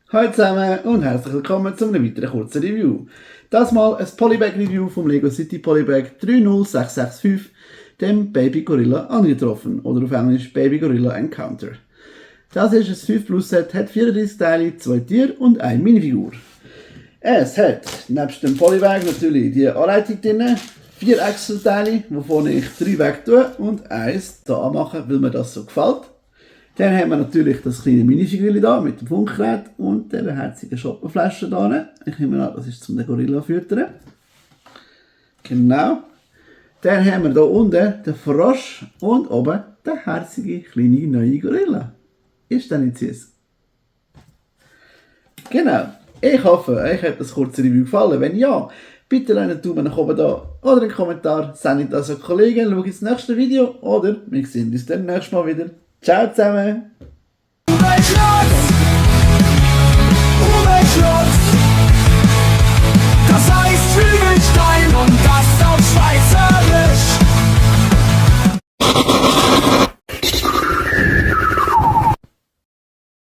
Hallo zusammen und herzlich willkommen zu einem weiteren kurzen Review. Das mal ein Polybag-Review vom Lego City Polybag 30665, dem Baby Gorilla angetroffen oder auf Englisch Baby Gorilla Encounter. Das ist ein 5 Plus Set, hat 34 Teile, 2 Tiere und eine Minifigur. Es hat nebst dem Polybag natürlich die Anleitung drin, 4 Extra-Teile, wovon ich 3 weg tue und 1 hier anmache, weil mir das so gefällt. Dann haben wir natürlich das kleine Minifigürchen da mit dem Funkgerät und der herzigen Schoppenflasche da. Ich nehme an, das ist zum Gorilla füttern. Genau. Dann haben wir hier unten den Frosch und oben den herzigen kleinen neuen Gorilla. Ist das nicht süß? Genau. Ich hoffe, euch hat das kurze Review gefallen. Wenn ja, bitte einen Daumen nach oben da oder einen Kommentar. Sendet das an Kollegen, schaut ins nächste Video oder wir sehen uns dann nächstes Mal wieder. Ciao zusammen!